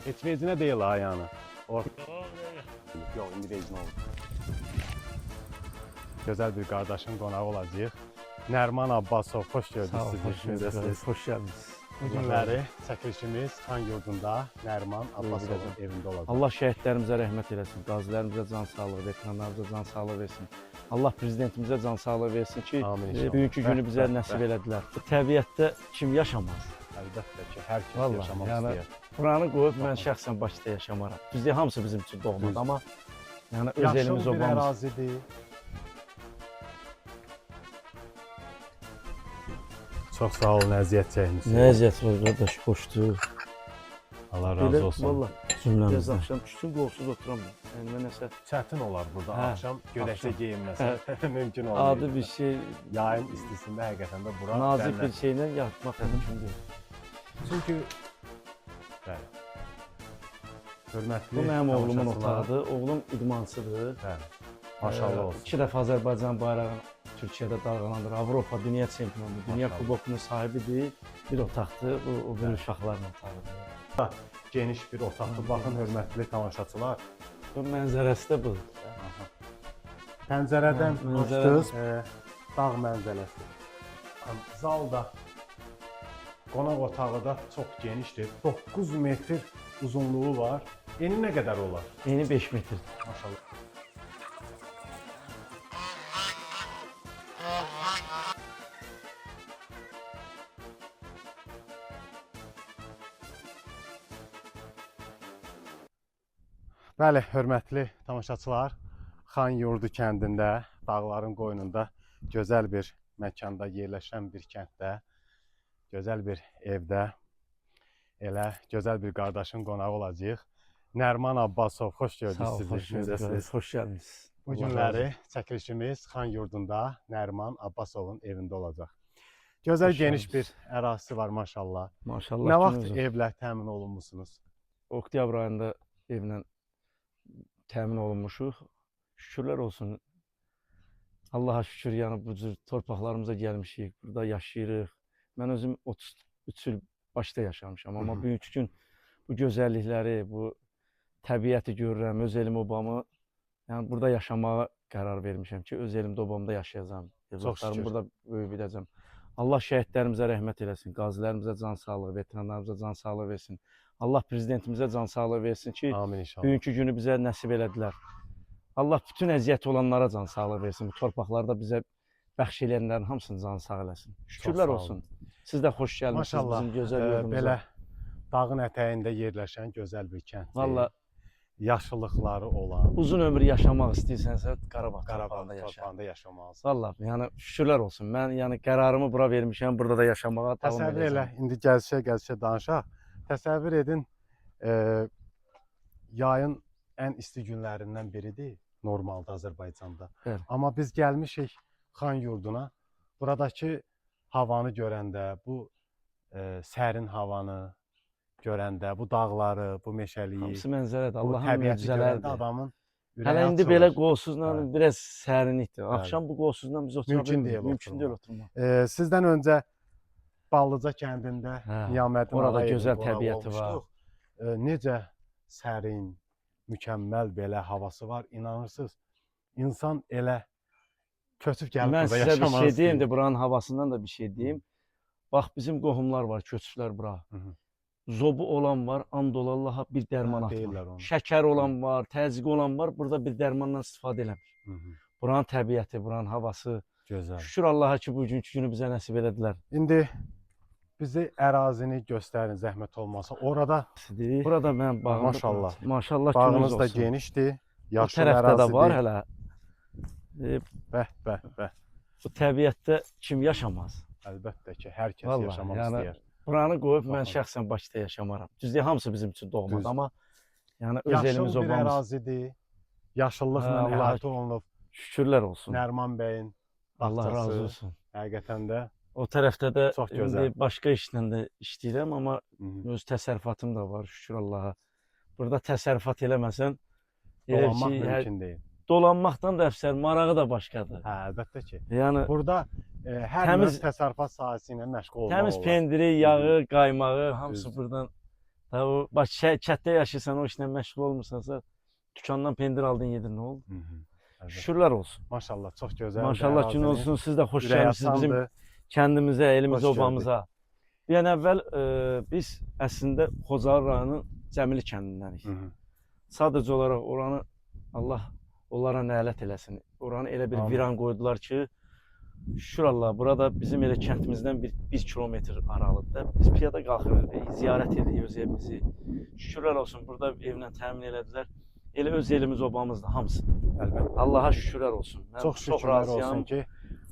Heç vecinə deyil ha, yəni. Yox, indi vecinə oldu. Gözəl bir qardaşın qonağı olacağıq. Nəriman Abbasov, xoş gördük Sağ ol, sizi. xoş gördük. Necəsiniz? Xoş gəldiniz. Bu günləri çəkilişimiz Xan Yurdunda Nəriman Abbasovun evində olacaq. Allah şəhidlərimizə rəhmət eləsin, qazilərimizə can sağlığı, veteranlarımıza can sağlığı versin. Allah prezidentimizə can sağlığı versin ki, Amin inşallah. bugünkü günü Bəh, bizə bəh, nəsib bəh. elədilər. Bu təbiətdə kim yaşamaz? Əlbəttə ki, hər kəs Vallahi, yaşamaq yəni- istəyir. Buranı qoyub mən şəxsən Bakıda yaşamaram. Düzdür, hamısı bizim üçün doğmadır, Düzdür. amma yəni öz Yaşıl elimiz bir obamız. ərazidir. Çox sağ olun, əziyyət çəkmisiniz. Nə əziyyət var qardaş, xoşdur. Allah razı olsun. Vallah, biraz Cümləmizdən. axşam üçün qolsuz oturam mən. Yəni mən nəsə Çətin olar burada Hə, axşam gödəkçə axşam. geyinməsə mümkün olmur. adi bir şey, Yayın istisində həqiqətən də bura nazik cənnət. bir şeylə yatmaq mümkün deyil. Çünki bəli. Hörmətli Bu mənim oğlumun tamaşaçılar, otağıdır. Oğlum idmançıdır. Bəli. Maşallah olsun. İki dəfə Azərbaycan bayrağını Türkiyədə dalğalandırır. Avropa dünya çempionudur, dünya Maşallah. kubokunun sahibidir. Bir otaqdır, bu o bir uşaqların otağıdır. Geniş bir otaqdır. Baxın hörmətli tamaşaçılar. Bu mənzərəsi də budur. Pəncərədən Hə, mənzərə. açdınız, dağ mənzərəsi. Zal da qonaq otağı da çox genişdir. 9 metr uzunluğu var. Eni nə qədər olar? Eni 5 metrdir. Maşallah. Bəli, hörmətli tamaşaçılar, Xan Yurdu kəndində, dağların qoynunda gözəl bir məkanda yerləşən bir kənddə, gözəl bir evdə elə gözəl bir qardaşın qonağı olacağıq. Nəriman Abbasov, xoş gördük Sağ ol, sizi. xoş gördük. Necəsiniz? Xoş gəldiniz. Bu Allah razı günləri çəkilişimiz Xan Yurdunda Nəriman Abbasovun evində olacaq. Gözəl Xoş geniş bir gəldiniz. ərazisi var maşallah. Maşallah. Nə vaxt gününüz olsun. evlə təmin olunmusunuz? Oktyabr ayında evlə təmin olunmuşuq. Şükürlər olsun. Allaha şükür, yəni bu cür torpaqlarımıza gəlmişik, burada yaşayırıq. Mən özüm 33 il Bakıda yaşamışam, amma Hı hı. bugünkü gün bu gözəllikləri, bu təbiəti görürəm, öz elimi, obamı, yəni burada yaşamağa qərar vermişəm ki, öz elimdə, obamda yaşayacağam. Övladlarımı şükür. burada böyüdəcəm. Allah şəhidlərimizə rəhmət eləsin, qazilərimizə can sağlığı, veteranlarımıza can sağlığı versin. Allah prezidentimizə can sağlığı versin ki, Amin inşallah. bugünkü günü bizə nəsib elədilər. Allah bütün əziyyəti olanlara can sağlığı versin. Bu torpaqlarda bizə bəxş eləyənlərin hamısını can sağ eləsin. Şükürlər sağ olun. olsun. Siz də xoş gəlmisiniz Maşallah. bizim gözəl yurdumuza. Belə dağın ətəyində yerləşən gözəl bir kənddir. Valla yaşıllıqları olan uzun ömür yaşamaq istəyirsənsə Qarabağ Qarabağ torpağında yaşa. torpağında yaşamalısan. Valla yəni şükürlər olsun. Mən yəni qərarımı bura vermişəm, burada da yaşamağa davam Təsəvvür elə, edəcəm. indi gəlişə-gəlişə danışaq. Təsəvvür edin, yayın ən isti günlərindən biridir normalda Azərbaycanda. Bəli. Amma biz gəlmişik Xan Yurduna. Buradakı havanı görəndə, bu sərin havanı görəndə, bu dağları, bu meşəliyi, Hamısı mənzərədir. bu Allahın təbiəti görəndə möcüzələridir. adamın ürəyi Hələ indi açılır. belə qolsuzla Bəli. biraz sərinlikdir. Bəli. Axşam bu qolsuzla biz otura Mümkün bilmirik. deyil Mümkün deyil oturmaq. Sizdən öncə Ballıca kəndində Hə, Niyaməddin orada Ağayevin gözəl qonağı təbiəti var. olmuşduq. Necə sərin, mükəmməl belə havası var. İnanırsınız, insan elə köçüb gəlib Mən burada sizə bir yaşamaq şey deyim istəyir. də buranın havasından da bir şey deyim. Bax bizim qohumlar var, köçüblər bura. Hı hı. Zobu olan var, and ola Allaha bir dərman Hə, atmır. deyirlər onu. Şəkər olan var, təzyiqi olan var, burada bir dərmandan istifadə eləmir. Hı hı. Buranın təbiəti, buranın havası. Gözəl. Şükür Allaha ki, bugünkü günü bizə nəsib elədilər. İndi bizi ərazini göstərin zəhmət olmasa. Orada Burada mən bağımda. Maşallah. Maşallah gününüz bağınız da olsun. genişdir. Bu Yaşıl tərəfdə də var ərazidir. hələ. Bəh, bəh, bəh. Bu təbiətdə kim yaşamaz? Əlbəttə ki, hər kəs Vallahi, yaşamaq yəni- istəyir. Buranı qoyub mən Baxın. şəxsən Bakıda yaşamaram. Düzdür, hamısı bizim üçün doğmadır, Düzdür. amma yəni öz Yaşıl elimiz bir obamız. ərazidir. Yaşıllıqla Hə, Allah- əhatə olunub. Şükürlər olsun. Nəriman bəyin Allah razı bağçası. olsun. Həqiqətən də O tərəfdə də Çox gözəl. indi başqa işlə də işləyirəm, amma hı -hı. öz təsərrüfatım da var, şükür Allaha. Burada təsərrüfat eləməsən, elə Dolanmaq ki, hər, mümkün deyil. dolanmaqdan da əfsər, marağı da başqadır. Hə, əlbəttə ki. Yəni Burada hər Təmiz- növ təsərrüfat sahəsi ilə məşğul olmaq təmiz olar. pendiri, yağı, qaymağı hamısı Düzdür. buradan Ha o bax kətdə yaşayırsan, o işlə məşğul olmursansa, dükandan pendir aldın, yedin, nə oldu? Hı -hı. Əlbəttə. Şükürlər olsun. Maşallah, çox gözəldir. Maşallah gün ərazinin. olsun. Siz də xoş Ürək gəlmisiniz bizim açandır. kəndimizə, elimizə, Xoş gördük. obamıza. Bir an əvvəl biz əslində Xocalı rayonunun Cəmili kəndindənik. Hı -hı. Sadəcə olaraq oranı Allah onlara nələt eləsin. Oranı elə bir Amin. viran qoydular ki, şükür Allah, burada bizim elə kəndimizdən bir kilometr aralıda. Biz piyada qalxırıq, ziyarət edirik öz evimizi. Şükürlər olsun, burada evlə təmin elədilər. Elə öz elimiz, obamızdır hamısı. Əlbəttə. Allaha şükürlər olsun. Mən Çox çox şükürlər razıyam. olsun ki,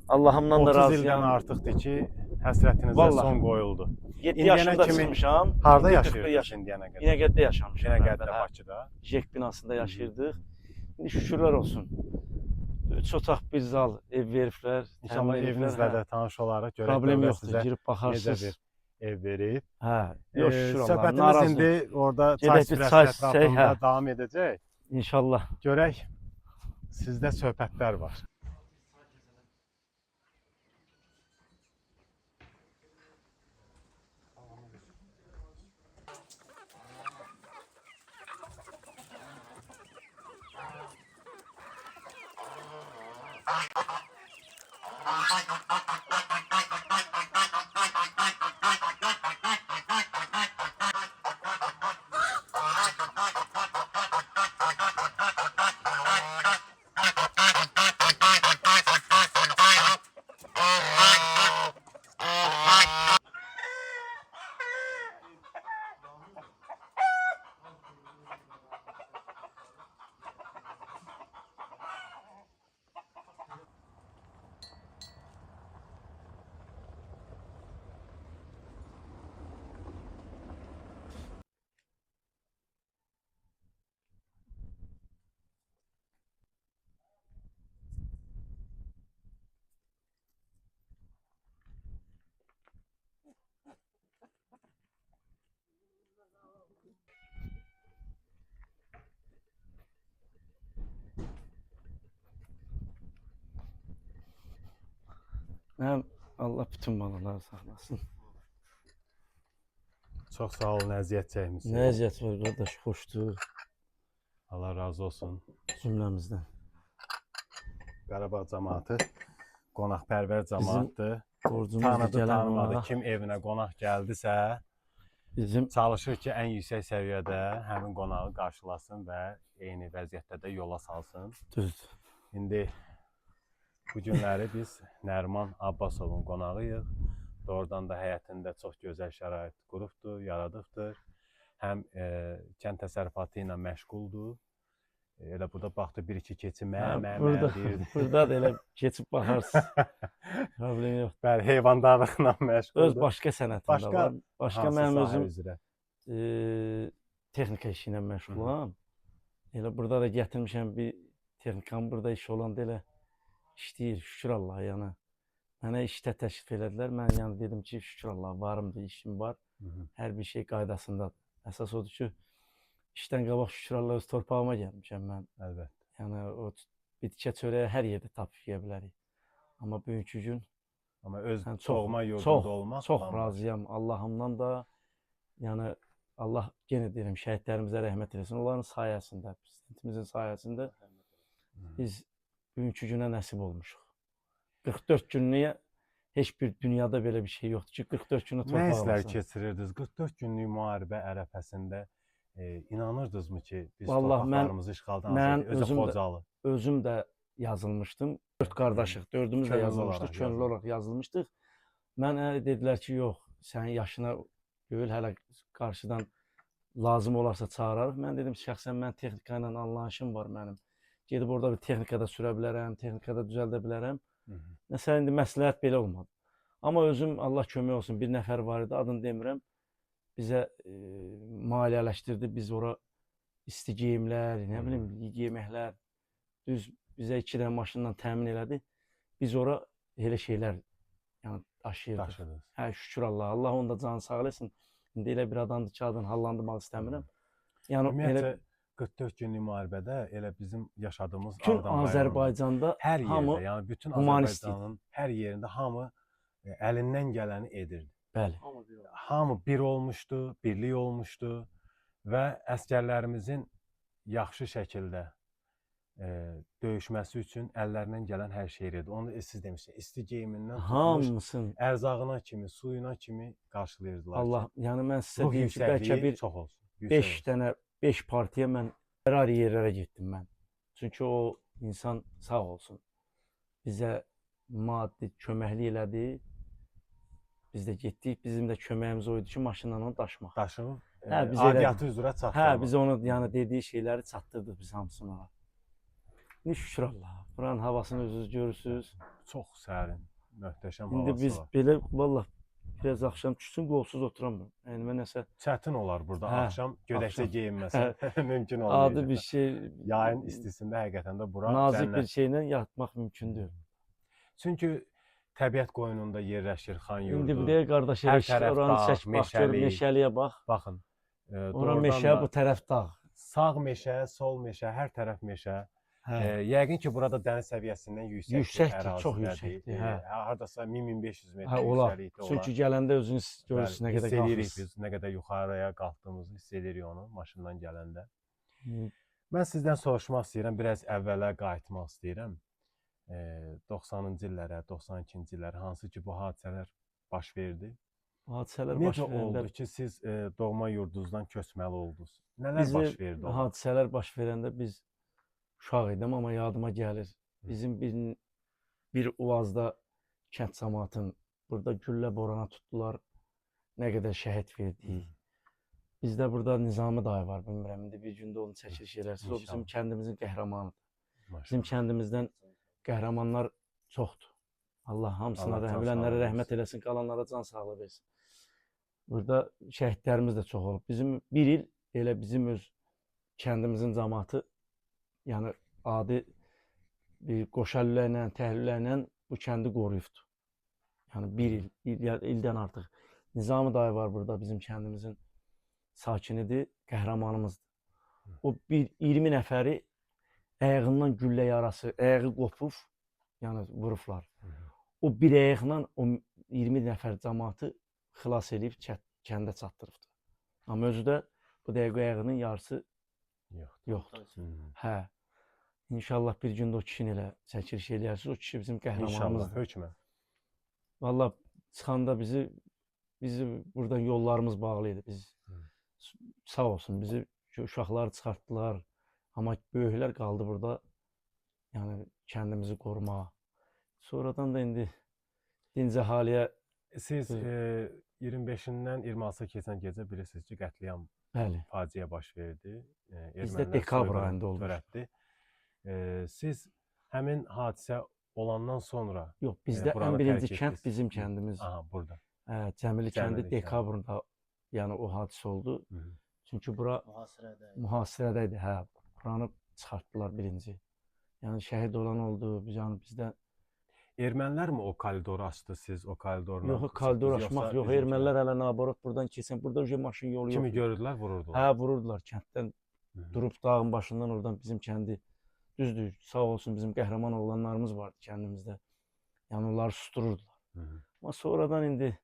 Allahımdan da 30 ildən razıyam. artıqdır ki, həsrətinizə Vallahi. son qoyuldu. 7 İndiyənə yaşımda kimi çıxmışam. Harda İndi 41 yaşayırdınız yaş. indiyənə qədər? Binəqədidə yaşamışam. Binəqədidə, əvvəl, hə. Bakıda. JEK binasında yaşayırdıq. İndi şükürlər olsun. Üç otaq, bir zal ev veriblər. İnşallah təmin ediblər, evinizlə hə. də tanış olaraq görək Problem dövlət yoxdur. sizə Girib necə baxarsınız. bir ev verib. Hə, yox şükür Allaha. Söhbətimiz Narazıyam. indi orada çay Gedək bir süfrəsi çay içsək, ətrafında hə. davam edəcək. İnşallah. Görək sizdə söhbətlər var. Mənim Allah bütün balaları saxlasın. Çox sağ olun, əziyyət çəkmisiniz. Nə əziyyət var qardaş, xoşdur Allah razı olsun. cümləmizdən. Qarabağ camaatı qonaqpərvər camaatdır. Borcumuzdur Tanıdı, gələn tanımadı, qonağa. kim evinə qonaq gəldisə, Bizim çalışır ki, ən yüksək səviyyədə həmin qonağı qarşılasın və eyni vəziyyətdə də yola salsın. Düzdür. İndi bu günləri biz Nəriman Abbasovun qonağıyıq. Doğrudan da həyətində çox gözəl şərait qurubdur, yaradıbdır. Həm kənd təsərrüfatı ilə məşğuldur. Elə burada baxdı bir-iki keçi mə, Hə, mə, mə burada, deyirdi. burada da elə keçib baxarsınız. Problem yoxdur. Bəli, heyvandarlıqla məşğuldur. Öz başqa sənətim də Başqa var. Başqa hansı mənim sahə özüm üzrə? texnika işi ilə məşğulam. Elə burada da gətirmişəm bir texnikamı, burada iş olanda elə işləyir, şükür Allaha, yəni. Mənə işdə təklif elədilər. Mən yəni dedim ki, şükür Allaha, varımdır, işim var. Hı -hı. Hər bir şey qaydasındadır. Əsas odur ki, işdən qabaq şükür Allaha öz torpağıma gəlmişəm mən. Əlbəttə. Yəni o bir tikə çörəyi hər yerdə tapıb yeyə bilərik. Amma bugünkü gün Amma öz yəni çox doğma yurdunda çox olmaq çox bambaşqa. razıyam Allahımdan da. Yəni Allah yenə deyirəm şəhidlərimizə rəhmət eləsin. Onların sayəsində, prezidentimizin sayəsində biz bugünkü günə nəsib olmuşuq. 44 günlüyə heç bir dünyada belə bir şey yoxdur ki, 44 günə Nə torpaq hisslər alasan. keçirirdiniz? 44 günlük müharibə ərəfəsində inanırdınızmı ki, biz Vallahi mən- torpaqlarımızı işğaldan azad mən edirik? Özü özüm də- Xocalı. Özüm də yazılmışdım. 4 qardaşıq, dördümüz də Könüllü yazılmışdıq, olaraq könüllü olaraq yazılmışdıq. Mən dedilər ki, yox, sənin yaşına deyil, hələ qarşıdan lazım olarsa çağırarıq. Mən dedim, şəxsən mən texnika ilə anlayışım var mənim. Gedib orada bir texnikada sürə bilərəm, texnikada düzəldə bilərəm. Hı -hı. Məsələn, indi məsləhət belə olmadı. Amma özüm Allah kömək olsun, bir nəfər var idi, adını demirəm. Bizə maliyyələşdirdi, biz ora isti geyimlər, nə bilim, yeməklər, düz bizə 2 dənə maşınla təmin elədi. Biz ora elə şeylər yəni daşıyırdıq. Daşıdınız. Hə, şükür Allaha. Allah onun da canı sağ eləsin. İndi elə bir adamdır ki, adını hallandırmaq istəmirəm. Yəni elə Ümumiyyətcə 44 günlük müharibədə elə bizim yaşadığımız bütün Ağdam rayonunda Azərbaycanda hər yerdə, hamı yəni bütün humanist idi. Azərbaycanın hər yerində hamı əlindən gələni edirdi. Bəli. Hamı bir olmuşdu, birlik olmuşdu. Və əsgərlərimizin yaxşı şəkildə döyüşməsi üçün əllərindən gələn hər şeyi edirdi. Onu siz demişdiniz. İsti geyimindən tutmuş, Hamısın. ərzağına kimi, suyuna kimi qarşılayırdılar. Allah, yəni mən sizə Ruh deyim ki, bəlkə yüksəkliyi bir çox olsun. Yüksək 5 olsun. dənə 5 partiya mən ayrı yerlərə getdim mən. Çünki o insan sağ olsun bizə maddi köməklik elədi. Biz də getdik. Bizim də köməyimiz o idi ki, maşınla onu daşımaq. Daşını Hə, biz elə- aidiyyatı üzrə çatdırmaq. Hə, biz onu yəni dediyi şeyləri çatdırdıq biz hamısını ona. İndi şükür Allaha. Buranın havasını özünüz görürsüz. Çox sərin, möhtəşəm İndi havası biz var. belə vallah biraz axşam düşsün qolsuz oturamıram. Yəni mən nəsə Çətin olar burada Hə, axşam gödəkçə axşam. geyinməsə mümkün olmayacaq. adi bir şey Yayın istisində həqiqətən də bura nazik cənnət. bir şeylə yatmaq mümkün deyil. Çünki təbiət qoynunda yerləşir xan yurdu. İndi bir də qardaş Hər elə tərəf oranı dağ, çək bax gör meşəlik. meşəliyə bax. Baxın. Ora Doğrudan meşə, da bu tərəf dağ. sağ meşə, sol meşə, hər tərəf meşə. Hə. Yəqin ki, burada dəniz səviyyəsindən yüksək bir Yüksəkdir, çox ərazidədir. yüksəkdir, hə. Hardasa 1000-1500 metr Hə, olar. yüksəklikdə olar. Çünki gələndə özünüz görürsünüz nə Bəli, qədər hiss eləyirik qalxırsınız. biz, nə qədər yuxarıya qalxdığımızı hiss edirik onu maşından gələndə. Hı. Mən sizdən soruşmaq istəyirəm, biraz əvvələ qayıtmaq istəyirəm. 90-cı illərə, 92-ci illərə hansı ki bu hadisələr baş verdi. Hadisələr baş Necə verəndə oldu ki, siz doğma yurdunuzdan köçməli oldunuz? Nələr Bizi baş verdi? O? Hadisələr baş verəndə biz uşaq idim, amma yadıma gəlir. Bizim bir Uvazda kənd cəmaatın burada güllə borana tutdular. Nə qədər şəhid verdik. Bizdə burada Nizami dayı var, bilmirəm indi bir gündə onu çəkiliş elərsiniz. O bizim İnşallah. kəndimizin qəhrəmanıdır. Maşallah. Bizim kəndimizdən qəhrəmanlar çoxdur. Allah hamısına Allah can rəhm, ölənlərə sağlığı rəhmət eləsin, qalanlara can sağlığı versin. Burada şəhidlərimiz də çox olub. Bizim bir il elə bizim öz kəndimizin cəmaatı, yəni adi bir qoşa lülə ilə, təhlülə ilə bu kəndi qoruyubdu. Yəni bir il, ildən artıq. Nizami dayı var burada bizim kəndimizin sakinidir, qəhrəmanımızdır. O bir 20 nəfəri ayağından güllə yarası, ayağı qopub, yəni vurublar. O bir ayaqla o 20 nəfər cəmaatı xilas eləyib kəndə çatdırıbdı. Amma özü də bu dəqiqə ayağının yarısı Yoxdur. yoxdur. Hı. Hə. İnşallah bir gün də o kişini elə çəkiliş eləyərsiniz. O kişi bizim İnşallah, qəhrəmanımızdır. hökmən. Vallah çıxanda bizi buradan yollarımız bağlı idi. Biz Hı. sağ olsun bizi uşaqları çıxartdılar. Amma böyüklər qaldı burada. Yəni kəndimizi qorumağa. Sonradan da indi dinc əhaliyə Siz Buyurun. 25-dən 26-a keçən gecə bilirsiniz ki, qətliam bəli. faciə baş verdi. Bizdə Ermənilər dekabr soyqırım ayında olmuşdu. törətdi. Siz həmin hadisə olandan sonra Yox, bizdə buranı ən birinci tərk kənd etdiniz. bizim kəndimiz. Aha, burada. Hə, Cəmili kəndi Cəmili kəndi. dekabrda yəni o hadisə oldu. Hı -hı. Çünki bura Mühasirədə. mühasirədə idi. Hə, buranı çıxartdılar birinci. Yəni şəhid olan oldu. Biz yəni bizdə Ermənilərmi o koridoru açdı, siz o koridorla? yox, koridor çıxdınız, aşmaq yoxsa yox, bizimkilər? ermənilər hələ naborot buradan keçən. Burada uje maşın yolu yox. Kimi idi. görürdülər, vururdular. Hə, vururdular kənddən Hı -hı. durub dağın başından oradan bizim kəndi. Düzdür, sağ olsun bizim qəhrəman oğlanlarımız vardı kəndimizdə. Yəni onları sustururdular. Hı -hı. Amma sonradan indi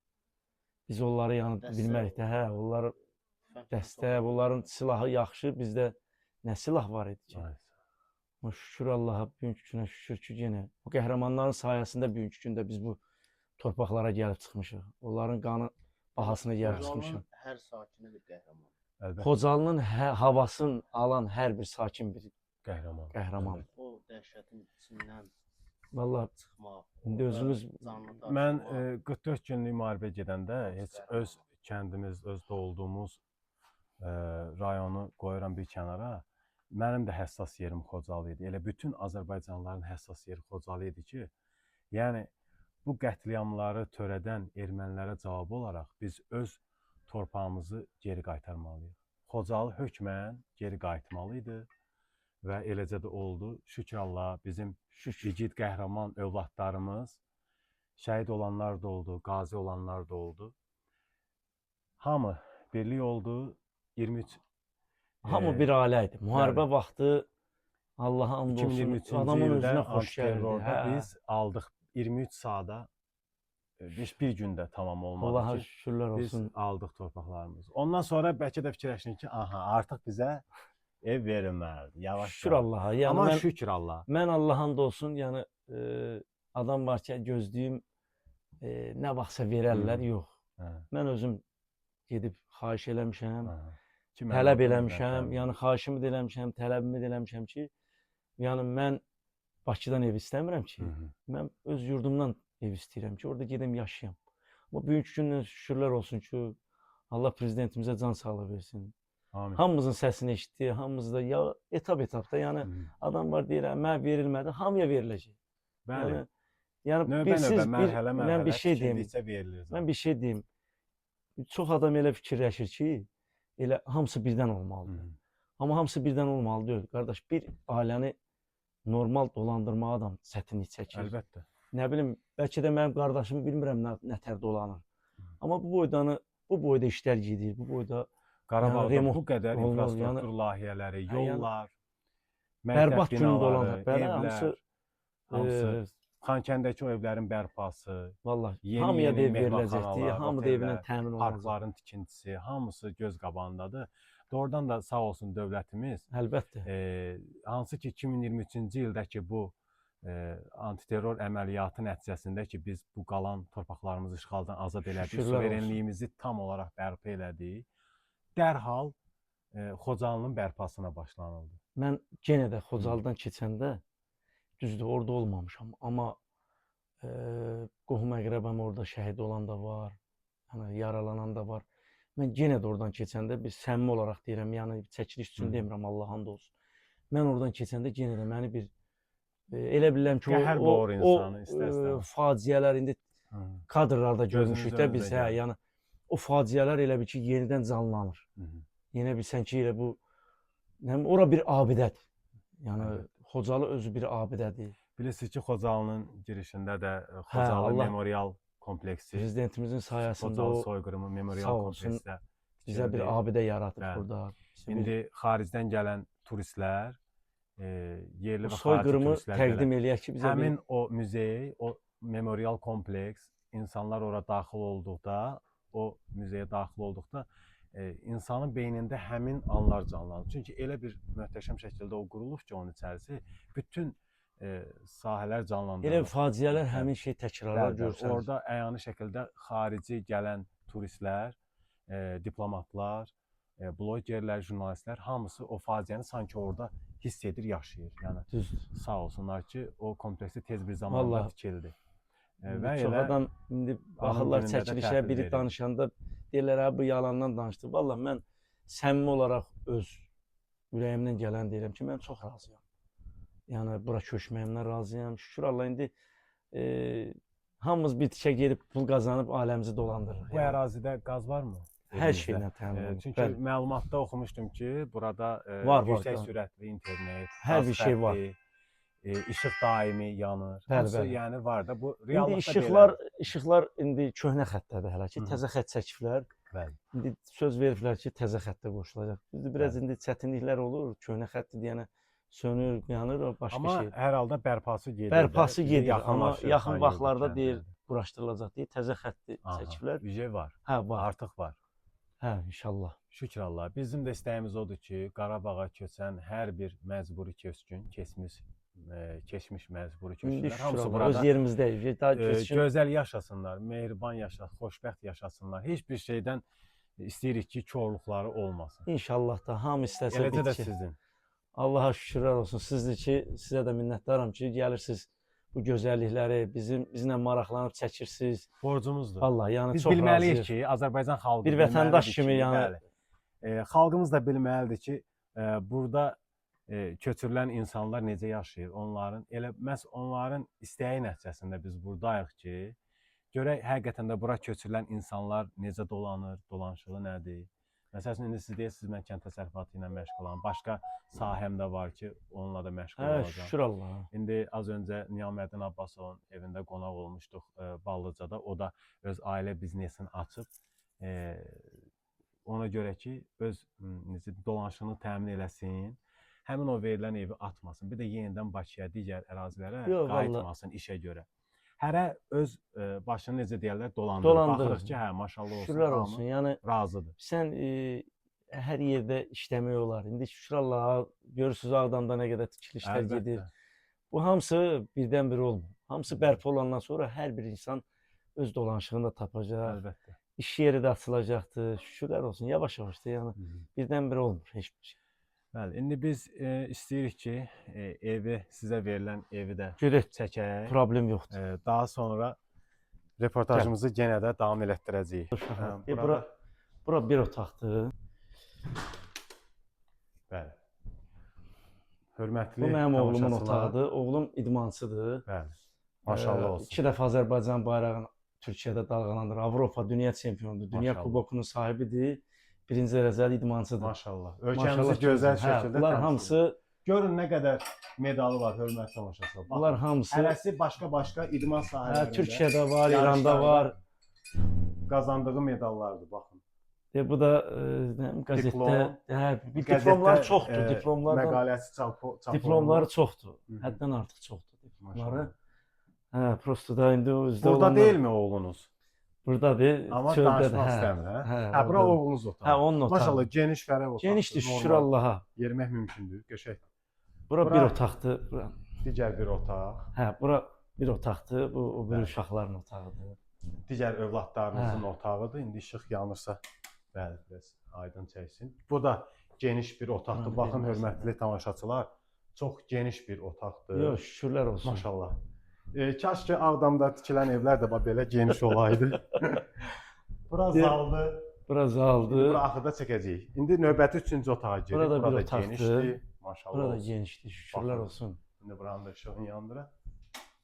biz onları yəni Dəstək bilmərik də, hə, onlar dəstək, onların silahı yaxşı, bizdə nə silah var idi ki? Ay, Amma şükür Allaha, bugünkü günə şükür ki, yenə bu qəhrəmanların sayəsində bugünkü gündə biz bu torpaqlara gəlib çıxmışıq. Onların qanı bahasına gəlib çıxmışıq. Xocalının hər sakini bir qəhrəman. Əlbəttə, Xocalının havasını alan hər bir sakin bir qəhrəman. qəhrəman. O dəhşətin içindən Vallahi çıxmaq. İndi orada özünüz- canını Mən tapşırmaq. 44 günlük müharibə gedəndə heç Qəhrəman. öz kəndimiz, öz doğulduğumuz rayonu qoyuram bir kənara. Mənim də həssas yerim Xocalı idi. Elə bütün Azərbaycanlıların həssas yeri Xocalı idi ki, yəni bu qətliamları törədən ermənilərə cavab olaraq biz öz torpağımızı geri qaytarmalıyıq. Xocalı hökmən geri qayıtmalı idi və eləcə də oldu. Şükür Allaha bizim şükür. igid qəhrəman övladlarımız şəhid olanlar da oldu, qazi olanlar da oldu. Hamı birlik oldu. 23 Hamı bir ailə idi. Müharibə vaxtı Allaha and olsun, 2023-cü adamın ildə özünə xoş gəlirdi. antiterrorda Hə. biz aldıq 23 saata bir, bir gündə tamam olmadı Allaha ki, şükürlər biz olsun. aldıq torpaqlarımızı. Ondan sonra bəlkə də fikirləşdik ki, aha, artıq bizə ev verilməlidir. Yavaş Şükür yavaş. Allaha. Yəni Amma mən şükür Allaha. mən Allaha and olsun, yəni adam var ki, gözləyim nə vaxtsa verərlər, yox. Hə, Mən özüm gedib xahiş eləmişəm, hə. Ki, mən tələb orada eləmişəm, mən- yəni xahişimi də eləmişəm, tələbimi də eləmişəm ki, yəni mən Bakıdan ev istəmirəm ki, Hı -hı. mən öz yurdumdan ev istəyirəm ki, orada gedim yaşayam. Amma bugünkü gündən şükürlər olsun ki, Allah prezidentimizə can sağlığı versin. Amin. Hamımızın səsini eşitdi, hamımız da ya etap-etapda, yəni Hı -hı. adam var deyir, "Hə, mənə verilmədi, hamıya veriləcək." Bəli. Yəni Növbə bir növbə, siz bir mərhələ mərhələ mən bir şey deyim. tikildikcə verilir. Mən bir şey deyim. Çox adam elə fikirləşir ki, elə hamısı birdən olmalıdır. Hı -hı. Amma hamısı birdən olmalı deyil. Qardaş, bir ailəni normal dolandırmağa adam çətinlik çəkir. Əlbəttə. Nə bilim, bəlkə də mənim qardaşım bilmirəm nə tər dolanır. Amma bu boydanı, bu boyda işlər gedir, bu boyda Qarabağda remont bu qədər olunur, infrastruktur yəni- layihələri, Hə, yəni yollar, məktəb bərbad gün binaları, dolanır. Bəli, evlər, hamısı hamısı e, Xankəndəki o evlərin bərpası, vallahi yeni hamıya da yeni ev veriləcəkdir, mehmanxanalar, hamı da evinə otellər, təmin olunacaq. parkların tikintisi, hamısı göz qabağındadır. Doğrudan da sağ olsun dövlətimiz, Əlbəttə. Hansı ki 2023-cü ildəki bu antiterror əməliyyatı nəticəsində ki biz bu qalan torpaqlarımızı işğaldan azad elədik, Şükürlər olsun. suverenliyimizi tam olaraq bərpa elədik. Dərhal Xocalının bərpasına başlanıldı. Mən yenə də Xocalıdan keçəndə düzdür, orada olmamışam, amma qohum əqrəbam orada şəhid olan da var, yəni yaralanan da var. Mən yenə də oradan keçəndə bir səmimi olaraq deyirəm, yəni çəkiliş üçün Hı. demirəm, Allah and olsun. Mən oradan keçəndə yenə də məni bir elə bilirəm ki, Qəhər o boğur o, insanı o istər-istəməz. faciələr indi Hı. kadrlarda Gözünüzün görmüşük də biz, önünə hə, gəlir. yəni o faciələr elə bil ki, yenidən canlanır. Hı -hı. Yenə bilsən ki, elə bu nə bilim, ora bir abidədir. Yəni Əlbəttə. Xocalı özü bir abidədir. Bilirsiniz ki, Xocalının girişində də Xocalı Allah- Memorial kompleksi, Prezidentimizin sayəsində Xocalı o soyqırımı memorial sağ olsun, kompleksi də bizə bir tikildi. abidə yaratıb Bəli. burada. Bizə bir İndi xaricdən gələn turistlər, yerli o və xarici soyqırımı turistlər təqdim belə, eləyək ki, bizə həmin bir o muzey, o memorial kompleks, insanlar ora daxil olduqda, o muzeyə daxil olduqda insanın beynində həmin anlar canlanır. Çünki elə bir möhtəşəm şəkildə o qurulub ki, onun içərisi bütün sahələr elə canlandırılır. faciələr Bəli. həmin şey təkrarlar Bəli, bəli. görsənir. Orada əyani şəkildə xarici gələn turistlər, diplomatlar, blogerlər, jurnalistlər hamısı o faciəni sanki orada hiss edir, yaşayır. Yəni Düzdür. sağ olsunlar ki, o kompleksi tez bir zamanda Vallahi. tikildi. İndi Və çox elə adam indi baxırlar günündə də çəkilişə, təhvil biri verir. danışanda deyirlər, hə bu yalandan danışdı. Vallah mən səmimi olaraq öz ürəyimdən gələn deyirəm ki, mən çox razıyam. Yəni bura köçməyimdən razıyam. Şükür Allah indi hamımız bir tikə gedib pul qazanıb ailəmizi dolandırırıq. bu Yəni. ərazidə qaz varmı? Hər Evinizdə? şeylə təmin olunub. Çünki Bəli. məlumatda oxumuşdum ki, burada Var, var, yüksək qaz. sürətli internet, Hər qaz bir şey var. xətti, işıq daimi yanır. Bəli, Hamısı bəli. yəni var da bu İndi reallıqda işıqlar, belədir. işıqlar indi köhnə xəttədir hələ ki, Hı -hı. təzə xətt çəkiblər. Bəli. İndi söz veriblər ki, təzə xəttə qoşulacaq. Düzdür, biraz Bəli. indi çətinliklər olur, köhnə xətti deyənə sönür, yanır, o başqa Amma şey. hər halda bərpası gedir. də. Bərpası İndi gedir, amma yaxınlaşır yaxın Xanyurdu vaxtlarda deyir kəndinə. quraşdırılacaq deyir, təzə xətti Aha, çəkiblər. Ücə var, Hə, var. artıq var. Hə, inşallah. Şükür Allah. Bizim də istəyimiz odur ki, Qarabağa köçən hər bir məcburi köçkün, keçmiş məcburi İndi köçkünlər şükür hamısı Allah, burada öz yerimizdəyik. Daha keçkin gözəl yaşasınlar, mehriban yaşasınlar, xoşbəxt yaşasınlar. Heç bir şeydən istəyirik ki, korluqları olmasın. İnşallah da hamı istəsə Eləcə də bitki. sizin. Allaha şükürlər olsun. Sizdir ki, sizə də minnətdaram ki, gəlirsiniz bu gözəllikləri bizimlə maraqlanıb çəkirsiniz. Borcumuzdur. Vallahi yəni Biz çox bilməliyik razıyıq. ki, Azərbaycan xalqı Bir vətəndaş bilməlidir kimi ki, yəni- bəli. Xalqımız da bilməlidir ki, burada köçürülən insanlar necə yaşayır, onların elə məhz onların istəyi nəticəsində biz burdayıq ki, görək həqiqətən də bura köçürülən insanlar necə dolanır, dolanışığı nədir? Məsəl üçün indi siz deyirsiniz mən kənd təsərrüfatı ilə məşğulam, başqa sahəm də var ki, onunla da məşğul Hə, olacağam. şükür Allaha. İndi az öncə Niyaməddin Abbasovun evində qonaq olmuşduq Ballıcada. O da öz ailə biznesini açıb. Ona görə ki, öz necə dolanışını təmin eləsin. Həmin o verilən evi atmasın. Bir də yenidən Bakıya, digər ərazilərə Yox, vallahi. qayıtmasın işə görə. Hərə öz başını necə deyirlər, dolandırır. Dolandırır. Baxırıq ki, hə, maşallah olsun. Şükürlər hamı olsun. Yəni razıdır. sən hər yerdə işləmək olar. İndi şükür Allaha görürsüz Ağdamda nə qədər tikilişlər gedir. Bu hamısı birdən-bir olmur. Hamısı bərpa olandan sonra hər bir insan öz dolanışığını da tapacaq. Əlbəttə. İş yeri də açılacaqdır. Şükürlər olsun. Yavaş-yavaş da yəni birdən-bir olmur heç bir şey. Bəli, indi biz istəyirik ki, evi sizə verilən evi də Görək, çəkək. problem yoxdur. Daha sonra reportajımızı yenə də davam elətdirəcəyik. Hə, Bura bir otaqdır. Bəli. Hörmətli Bu mənim oğlumun tamaşaçılar. otağıdır. Oğlum idmançıdır. Bəli. Maşallah olsun. İki dəfə Azərbaycan bayrağını Türkiyədə dalğalandırır. Avropa dünya çempionudur. Dünya Maşallah. kubokunun sahibidir. Birinci dərəcəli idmançıdır. Maşallah. Ölkəmizi Maşallah gözəl hə, şəkildə bunlar təmsil hamısı, edir. Görün nə qədər medalı var, hörmətli tamaşaçılar. Baxın, bunlar hamısı hərəsi başqa-başqa idman hə, sahələrində Türkiyədə var, İranda yarışlarda var. qazandığı medallardır, baxın. Bu da nə bilim, qəzetdə, Diplom. hə, bir Qəzetdə, diplomlar çoxdur, diplomlardan məqaləsi çap diplomları olunur. çoxdur. Hı hı. Həddən artıq çoxdur diplomları. Maşallah. Hə, prosto da indi o özdə Burada olanlar- deyilmi oğlunuz? Burdadır. Amma çöldədir, danışmaq hə. istəmir, hə? Hə, Hə, bura oradadır. oğlunuz otağı. Hə, onun otağı. Maşallah geniş fərəh otaqdır. Genişdir, şükür normal. Allaha. Yerimək mümkündür, qəşəng. Bura Bura- bir otaqdır. Bura. Digər bir otaq, Hə, bura bir otaqdır. Bu o biri Bəli. uşaqların otağıdır. digər övladlarınızın Hə. otağıdır. İndi işıq yanırsa, bəli, biraz aydın çəksin. Bu da geniş bir otaqdır. Buranı Baxın, verməsin. hörmətli tamaşaçılar, çox geniş bir otaqdır. Yox, şükürlər olsun. Maşallah. Kaş ki Ağdamda tikilən evlər də bax belə geniş olaydı. Bura zaldır. Bura zaldır. Bura axırda çəkəcəyik. İndi növbəti üçüncü otağa gedirik. Bura da bir Bura da otaqdır. genişdir. Maşallah. Bura da olsun. genişdir, şükürlər Baxın. olsun. İndi buranın da işığını yandıraq.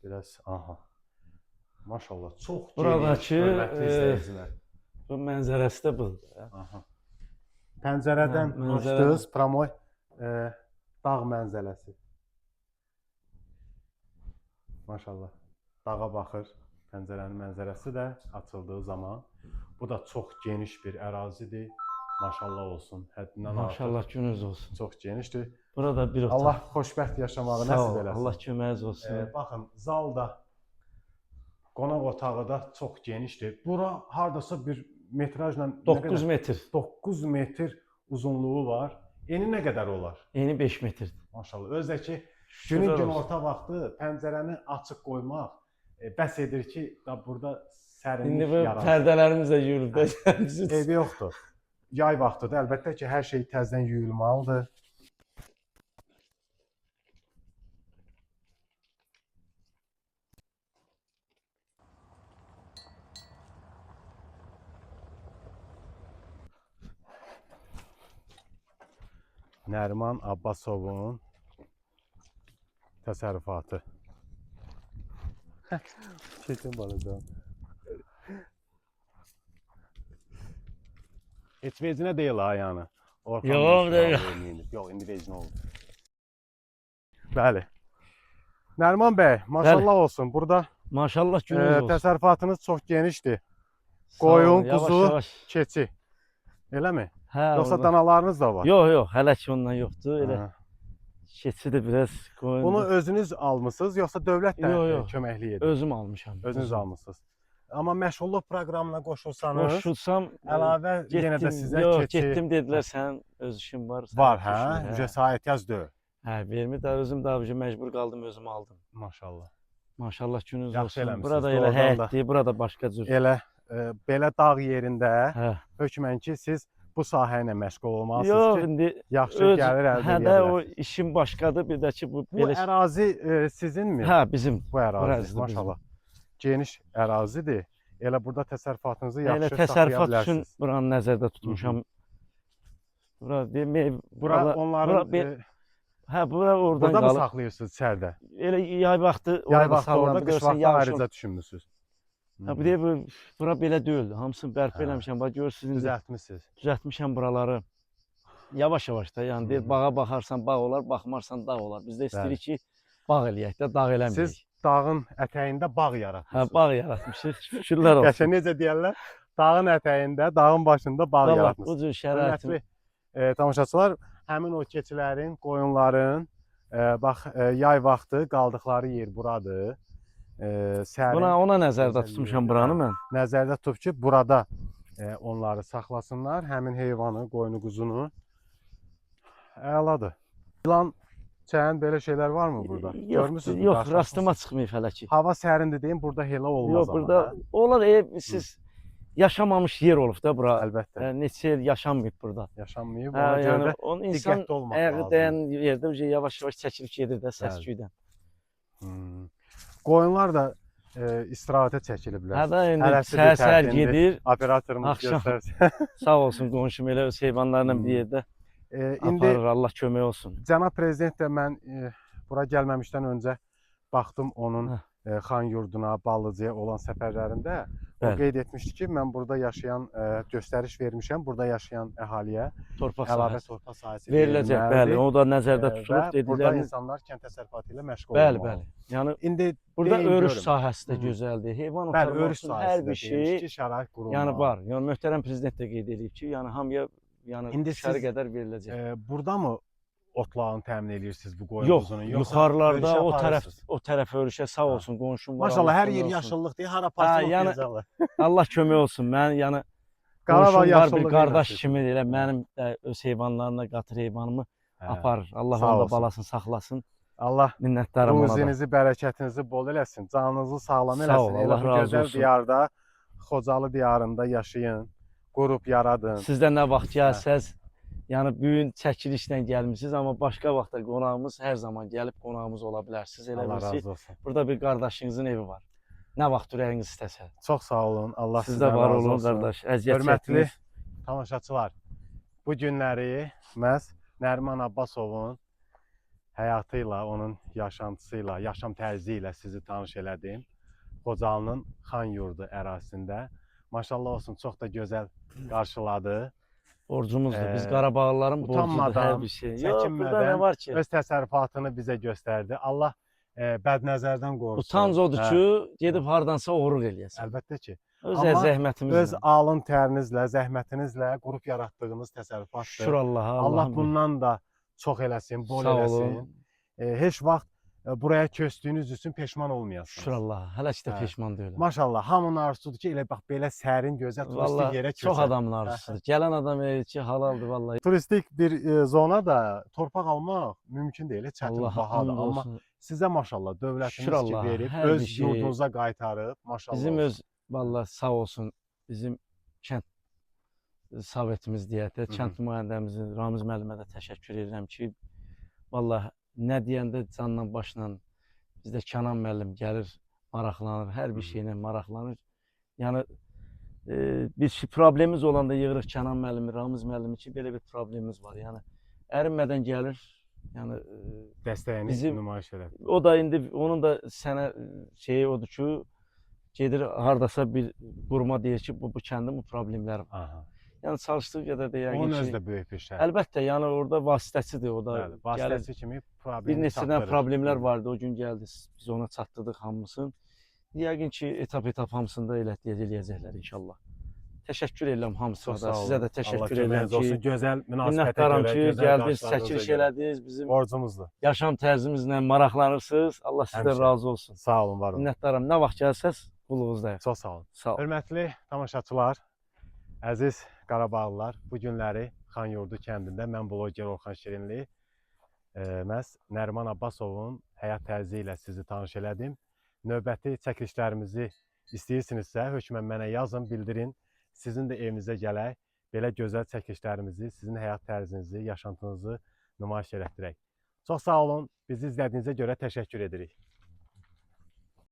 Biraz aha. Maşallah çox geniş. Buradakı, hörmətli izləyicilər. Bu mənzərəsi də budur. Aha. Pəncərədən Hə, mənzərə. açdınız promoy dağ mənzərəsi. Maşallah. Dağa baxır. Pəncərənin mənzərəsi də açıldığı zaman. Bu da çox geniş bir ərazidir. Maşallah olsun. Həddindən artıq Maşallah gününüz olsun. çox genişdir. Burada bir otaq. Allah xoşbəxt yaşamağı Sağ nəsib ol, eləsin. Allah köməyiniz olsun. Baxın, zal da qonaq otağı da çox genişdir. Bura hardasa bir metrajla nə 9 qədər? metr. 9 metr uzunluğu var. Eni nə qədər olar? Eni 5 metrdir. Maşallah. Özü də ki, günün Şükürlər olsun. günorta vaxtı pəncərəni açıq qoymaq bəs edir ki, da burada sərinlik İndi bu yaransın. pərdələrimiz də yuyulub. Eybi yoxdur. Yay vaxtıdır. Əlbəttə ki, hər şey təzədən yuyulmalıdır. Nəriman Abbasovun təsərrüfatı. Çetin balacan. Heç vecinə deyil ha, yəni. Orxan Yox, Yox, deyil. Yox, indi vecinə oldu. Bəli. Nəriman bəy, maşallah olsun. Burada Maşallah gününüz olsun. təsərrüfatınız çox genişdir. Sağ olun, qoyun, yavaş quzu. yavaş. Keçi. Eləmi? Hə, Yoxsa orada. danalarınız da var? Yox, yox, hələ ki ondan yoxdur. Elə Hə. keçi də biraz qoyun. Bunu özünüz almısınız, yoxsa dövlət də Yox, yox. köməklik edir? özüm almışam. Özünüz almısınız. Amma məşğulluq proqramına qoşulsanız, Qoşulsam əlavə yenə də sizə yox, keçi getdim dedilər sənin öz işin var. Sənin var, hə? düşmür, Hə. Sahə ehtiyac deyil. Hə, vermir də özüm daha məcbur qaldım özüm aldım. Maşallah. Maşallah gününüz Yaxşı olsun. eləmisiniz, Burada elə doğrudan da. həyətdir, burada başqa cür. Elə belə dağ yerində Hə. hökmən ki, siz bu sahə ilə məşğul olmalısınız Yox, ki, indi yaxşı öz gəlir əldə hə edə də o bilərsiniz. işim başqadır, bir də ki bu Bu belə ərazi sizinmi? Hə, bizim. Bu ərazi, ərazi maşallah. Geniş ərazidir. Elə burada təsərrüfatınızı yaxşı Elə saxlaya təsərrüfat üçün bilərsiniz. buranı nəzərdə tutmuşam. Bura demək, Bura onların bura bir- hə, bura oradan burada mı qalıb. saxlayırsınız içəridə? Elə yay vaxtı Yay orada vaxtı orada, sallandı. qış Görürsən vaxtı yağış ayrıca düşünmüsünüz. Hə, bu deyir, bu, bura belə deyildi. Hamısını bərpa Hə. eləmişəm. Bax görürsüz indi Düzəltmisiniz. düzəltmişəm buraları. Yavaş-yavaş da, yəni deyir, Hı hı. bağa baxarsan bağ olar, baxmarsan dağ olar. Biz də istəyirik ki, bağ eləyək də, dağ eləməyək. Siz dağın ətəyində bağ yaratmısınız. Hə, bağ yaratmışıq. Şükürlər olsun. Qəşəng necə deyirlər? Dağın ətəyində, dağın başında bağ Vallahi yaratmısınız. bu cür şəraitin Hörmətli tamaşaçılar, həmin o keçilərin, qoyunların, bax yay vaxtı qaldıqları yer buradır. Sərin Buna ona nəzərdə gözəl tutmuşam yerdir. buranı Hə. mən. Nəzərdə tutub ki, burada onları saxlasınlar, həmin heyvanı, qoyunu, quzunu. Əladır. İlan, çəyən belə şeylər varmı burada? Yox, Görmüsünüzmü? yox, Qarşılaşmısınız? rastıma çıxmayıb hələ ki. Hava sərindir deyim, burada elə olmaz Yox, amma. burada hə? olar siz yaşamamış yer olub da bura. Əlbəttə, Neçə il yaşanmayıb burada. yaşanmayıb. Hə, Ona görə yəni də onun insan diqqətli olmaq ayağı lazımdır. dəyən yerdə uje yavaş-yavaş çəkilib gedir də səs-küydən. Hmm. Qoyunlar da istirahətə çəkiliblər. Hə də indi Hərəsi bir səhər-səhər tərəfdir. gedir. Operatorumuz Axşam. göstərsin. Sağ olsun qonşum elə öz heyvanlarla bir yerdə İndi aparır. Allah kömək olsun. cənab prezident də mən bura gəlməmişdən öncə baxdım onun Hə. Xan yurduna, Ballıcaya olan səfərlərində. O Bəli. qeyd etmişdi ki, mən burada yaşayan göstəriş vermişəm, burada yaşayan əhaliyə Torpaq əlavə sahəsi torpaq sahəsi veriləcək. Bəli, verilməlidir. o da nəzərdə tutulub Və burada dediklərinin. insanlar kənd təsərrüfatı ilə məşğul Bəli, olmalıdır. bəli. Yəni İndi burada deyin örüş görüm. sahəsi də Hı. gözəldir. Heyvan Bəli, otarmaq örüş üçün sahəsi hər də bir demiş şey ki, şərait qurulmalıdır. yəni var. Yəni möhtərəm prezident də qeyd eləyib ki, yəni hamıya yəni İndi düşəri siz, qədər veriləcək. Burada mı otlağını təmin edirsiniz bu qoyun Yox, quzunun? Yoxsa yuxarılarda örüşə o tərəf aparırsınız? o tərəf örüşə sağ Ha. olsun qonşum var. Maşallah Allah hər yer kömək olsun. yaşıllıq deyil, hara Hə, parçalıq yəni deyəcəklər. Allah kömək olsun. Mən yəni Qarabağ qonşum var bir yaşıllıq qardaş ilə kimi elə mənim də öz heyvanlarına qatır heyvanımı Hə. aparır. Allah Sağ onun da olsun. balasını saxlasın. Allah Minnətdaram ona da. ruzinizi, bərəkətinizi bol eləsin, canınızı sağlam Sağ eləsin. ol, Elə Allah bu razı gözəl olsun. diyarda, Xocalı diyarında yaşayın, qurub yaradın. Siz də nə vaxt gəlsəz, yəni bu gün çəkilişlə gəlmisiniz, amma başqa vaxtda qonağımız hər zaman gəlib qonağımız ola bilərsiniz. Elə Allah bilirsiz, razı olsun. burada bir qardaşınızın evi var. Nə vaxt ürəyiniz istəsə. Çox sağ olun. Allah Siz də sizdən var razı olun olsun. qardaş. Əziyyət Hörmətli çəkdiniz. tamaşaçılar, bu günləri məhz Nəriman Abbasovun həyatı ilə, onun yaşantısı ilə, yaşam tərzi ilə sizi tanış elədim. Xocalının Xan yurdu ərazisində. Maşallah olsun, çox da gözəl qarşıladı. Borcumuzdur. Biz Qarabağlıların borcudur hər Utanmadan, bir şey. Yox, burada nə çəkinmədən var ki? öz təsərrüfatını bizə göstərdi. Allah bədnəzərdən qorusun. Utanc odur Hə, ki, gedib hardansa oğurluq eləyəsən. Əlbəttə ki. Öz Amma zəhmətimizlə. Öz alın tərinizlə, zəhmətinizlə qurub yaratdığınız təsərrüfatdır. Şükür Allaha. Allah Allahın bir- bundan da çox eləsin, bol Sağ eləsin. olun. Heç vaxt buraya köçdüyünüz üçün peşman olmayasınız. Şükür Allaha. Hələ ki də Hə. peşman deyiləm. Maşallah, hamının arzusudur ki, elə bax belə sərin, gözəl turistik Vallahi yerə köçək. çox adamın arzusudur. Gələn adam elə ki, halaldır vallahi. Turistik bir zona da torpaq almaq mümkün deyil, çətin, Allaha bahadır. and Amma olsun. sizə maşallah dövlətimiz Şükür ki Allaha, verib, hər öz bir şey- yurdunuza qaytarıb, maşallah. Bizim olsun. öz vallahi sağ olsun bizim kənd sovetimiz deyək də, Hı hı. kənd nümayəndəmizin Ramiz müəllimə də təşəkkür edirəm ki, vallahi nə deyəndə canla başla bizdə Kənan müəllim gəlir, maraqlanır, hər bir Hı hı. şeylə maraqlanır. Yəni bir şey problemimiz olanda yığırıq Kənan müəllimi, Ramiz müəllimi ki, belə bir problemimiz var. Yəni ərinmədən gəlir. Yəni dəstəyini bizim- nümayiş elədi. o da indi onun da sənə şeyi odur ki, gedir hardasa bir quruma deyir ki, bu kəndin bu problemləri var. Aha. Yəni çalışdığı qədər də yəqin Onun ki, özü də böyük bir şərh. Əlbəttə, yəni orada vasitəçidir, o da Bəli, gəlir. vasitəçi kimi Bir problemi neçədən çatdırır. problemlər vardı, o gün gəldi, biz ona çatdırdıq hamısını. Yəqin ki, etap-etap hamısını da eləyəcəklər inşallah. Təşəkkür edirəm hamısına Çox da, sağ olun. sizə də Allah təşəkkür edirəm köməyiniz ki, olsun. Gözəl münasibətə minnətdaram görə, ki, gözəl gəldiniz, qarşıladığınıza çəkiliş görə. elədiniz, bizim Borcumuzdur. yaşam tərzimizlə maraqlanırsınız. Allah sizdən Həmişə. razı olsun. Sağ olun, var olun. Minnətdaram. Nə vaxt gəlsəz, qulluğunuzdayıq. Çox sağ olun. Sağ olun. Hörmətli tamaşaçılar, əziz Qarabağlılar, bu günləri Xanyurdu kəndində mən bloger Orxan Şirinli məhz Nəriman Abbasovun həyat tərzi ilə sizi tanış elədim. Növbəti çəkilişlərimizi istəyirsinizsə, hökmən mənə yazın, bildirin. Sizin də evinizə gələk, belə gözəl çəkilişlərimizi, sizin həyat tərzinizi, yaşantınızı nümayiş elətdirək. Çox sağ olun. Bizi izlədiyinizə görə təşəkkür edirik.